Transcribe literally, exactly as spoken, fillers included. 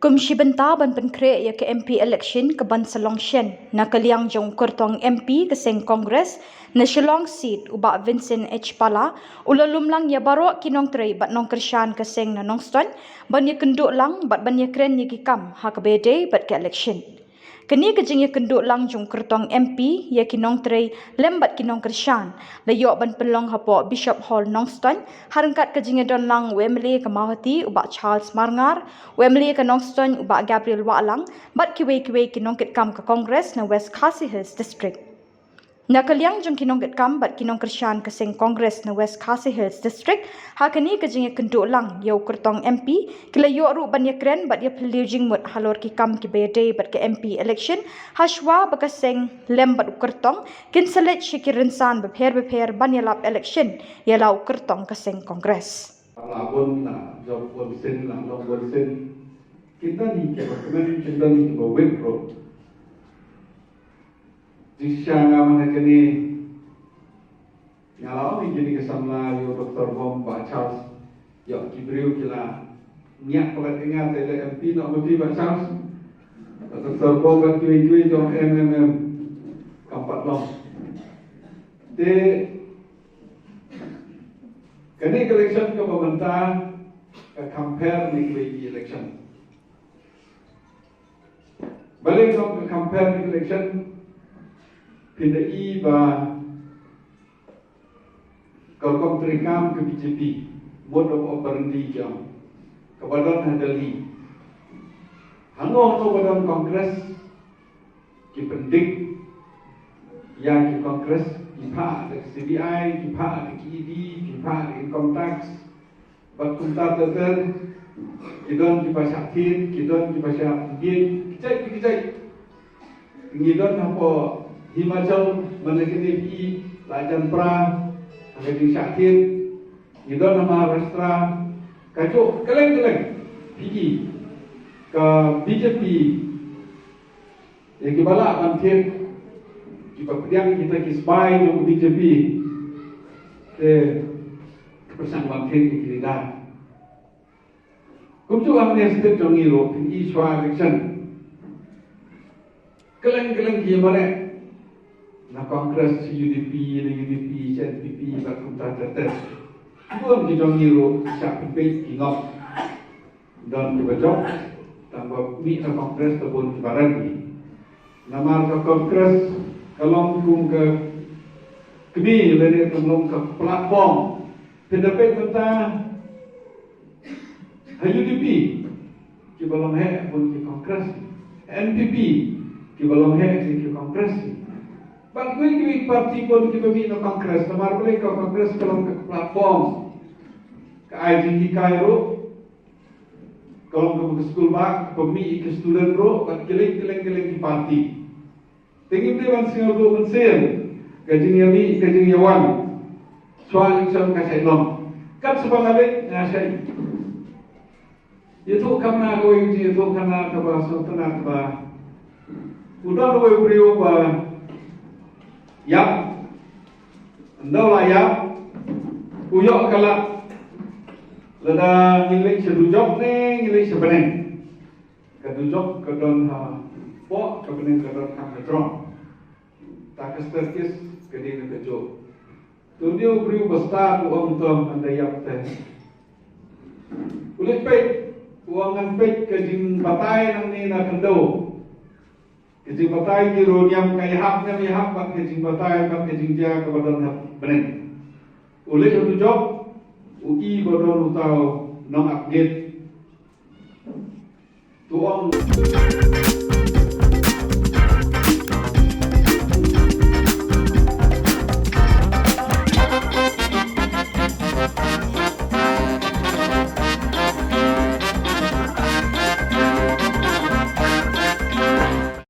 Kum shi bynta ban pynkhreh ïa ka M P election ka ban sa long shen, na ka liang jong u kyrtong M P ka seng Congress na Shillong seat, u Bah Vincent H Pala, u la lum lang ïa baroh ki nongtrei bad nongkyrshan ka seng na Nongstoiñ ban ïakynduh lang bad ban ïakren ïa ki kam ha kaba ïadei bad ka election. Kane ka jingïakynduh lang jong u kyrtong M P ïa ki nongtrei lem bad ki nongkyrshan la ïoh ban pynlong hapoh Bishop Hall Nongstoiñ, ha ryngkat ka jingïadon lang u M L A ka Mawhati u Bah Charles Marngar, u M L A ka Nongstoiñ u Bah Gabriel Wahlang, bad kiwei kiwei ki nongkitkam ka Congress na West Khasi Hills District. Na ka liang jong ki nongkitkam bad ki nongkyrshan ka seng Congress na West Khasi Hills District, ha kane ka jingïakynduh lang ïa u kyrtong M P, ki la ïoh ruh ban ïakren bad ïaphylliew jingmut halor ki kam kiba ïadei bad ka M P election, ha shuwa ba ka seng lem bad u kyrtong kin sa leit sha ki rynsan bapher bapher ban ïalap election ïa la u kyrtong ka seng Congress. La bun, la jop bun sien, la long bun sien. Kita ni kiba kmen, kita ni kiba wit ruh. Jingshisha nga man ha kane, nga la ong ïa kine ki samla, ïa u Doktor Bom, Bah Charles, ïa ki briew ki la ngiah palat ïa nga, te leh M P noh ma phi Bah Charles. Doktor Bom bad kiwei kiwei jong M M M, kam pat long. Te kane ka election kaba mynta ka compare ne kiwei ki election. Balei ka compare ne ki election? Phin da i ba ka rukom treikam ka B J P, modus operandi jong ka, kaba don ha Delhi. Hangne, hangne ba don Congress, ki pyndik ïa ki Congress, ki phah da ka C B I, ki phah da ka E D, ki phah da income tax. Bad kumta ter ter, ki don kiba shah thied, ki don kiba shah thied, ki jait ki jait. Ngi don hapoh Himachal, mynta kine phi i la jan pra ha ka jingshah thied. Ngi don ha Maharashtra, kajuh kylleng kylleng phi i ka B J P. Ïa kiba lah ban thied, kiba pdiang kita ki spy jong B J P, te ki pyrshang ban thied ïa ki leader. Kumjuh hangne state jong ngi ruh, phin i shuwa election, kylleng kylleng ki mareh, na Congress sha U D P, na U D P sha N P P, bad kumta ter ter. Bun ki jong ngi ruh shah pynpeit ki ngop. Don kiba jop, tang ba mih na Congress te bun kiba rem. Namar ka Congress ka long kum ka kmie lane ka long ka platform. Phin da peit mynta ha U D P, kiba long heh bun ki Congress. N P P, kiba long heh ki Congress. Bad kiwei kiwei party bun kiba mih na Congress, namar balei? Ka Congress ka long ka platform, ka ai jinghikai ruh, ka long kaba ka skul bah, kaba mih ïa ki student ruh, bad kylleng kylleng kylleng ki party. Te ngim dei ban sngewthuh mynsiem, ka jingïamih, ka jingïawan shuwa election ka shait long. Kat shuwa nga leit, nga shait ïathuh khana kawei ka jingïathuh khana kaba sngewtynnat ba u don uwei u briew ba ïap. Ynda u la ïap, u ïoh ka lad lada ngin leit sha dujok ne ngin leit sha bneng. Ka dujok ka don hapoh, ka bneng ka don ha ka jrong. Ta ka staircase ka dei na kajuh. Te une u briew ba stad u ong, to ynda ïap te, u leit peit, u ong, ngan peit ka jingbatai nangne na khyndew. Ka jingbatai ki riewniam ka ïahap ne ym ïahap bad ka jingbatai bad ka jingjia kaba don ha bneng. U leit ha dujok, u i ba don uta u nongap miet. To ong.